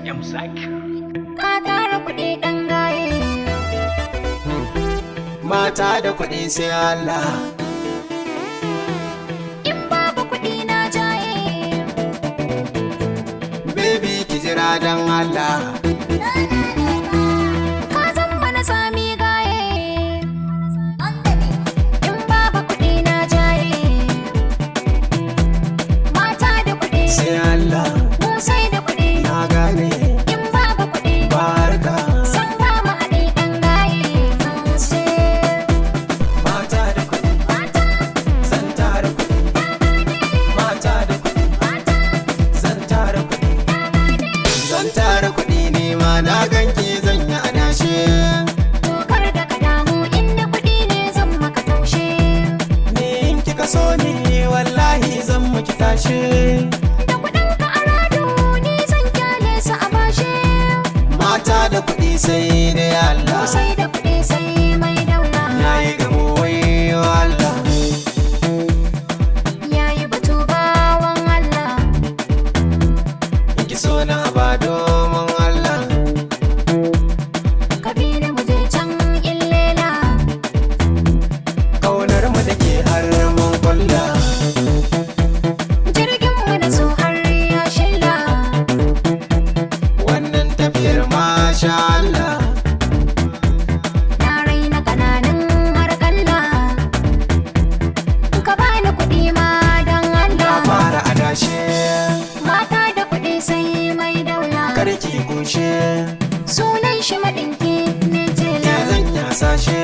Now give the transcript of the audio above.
M Zakir. Ka tara kuɗi ɗan gaye. Mata da kuɗi sai Allah. In babu kuɗi na jaye. Baby, ki jira dan Allah. Ka zama na sami gaye. In babu kuɗi na jaye. Mata da kuɗi. Sai Allah. Mu sai da kuɗi. Na gane. In babu kuɗi. Barka. San ba mu haɗi ɗan gaye. Mata da kuɗi. Mata. Zan tara kuɗi. Mata da kuɗi. Mata. Zan tara kuɗi. Zan tara kuɗi ne ma na ganki zan yi adashe. To kar da ka damu, inda kuɗi ne zan maka taushe. Ni in kika so ni, wallahi zan miki tashe. Da kuɗin ka a rado, ni zan kyale su a bashe. Mata da kuɗi sai dai Allah. Sai da kuɗi sai mai daula. Na yi gamo, wayo Allah. Yayi batu bawan Allah. In ki so na ba domin Allah. Kabiru, mu je can illela. Kaunar mu da ke har mun kulla. Jirgin mu na so har ya shilla. Wannan tafiyar masha Allah. Na raina kananan harkalla. Ka bani kuɗi ma don Na Allah. fara adashe. Mata da kuɗi sai mai daula. Karki kushe. Sunan shi maɗinki ne Ke tela. zan yi hasashe.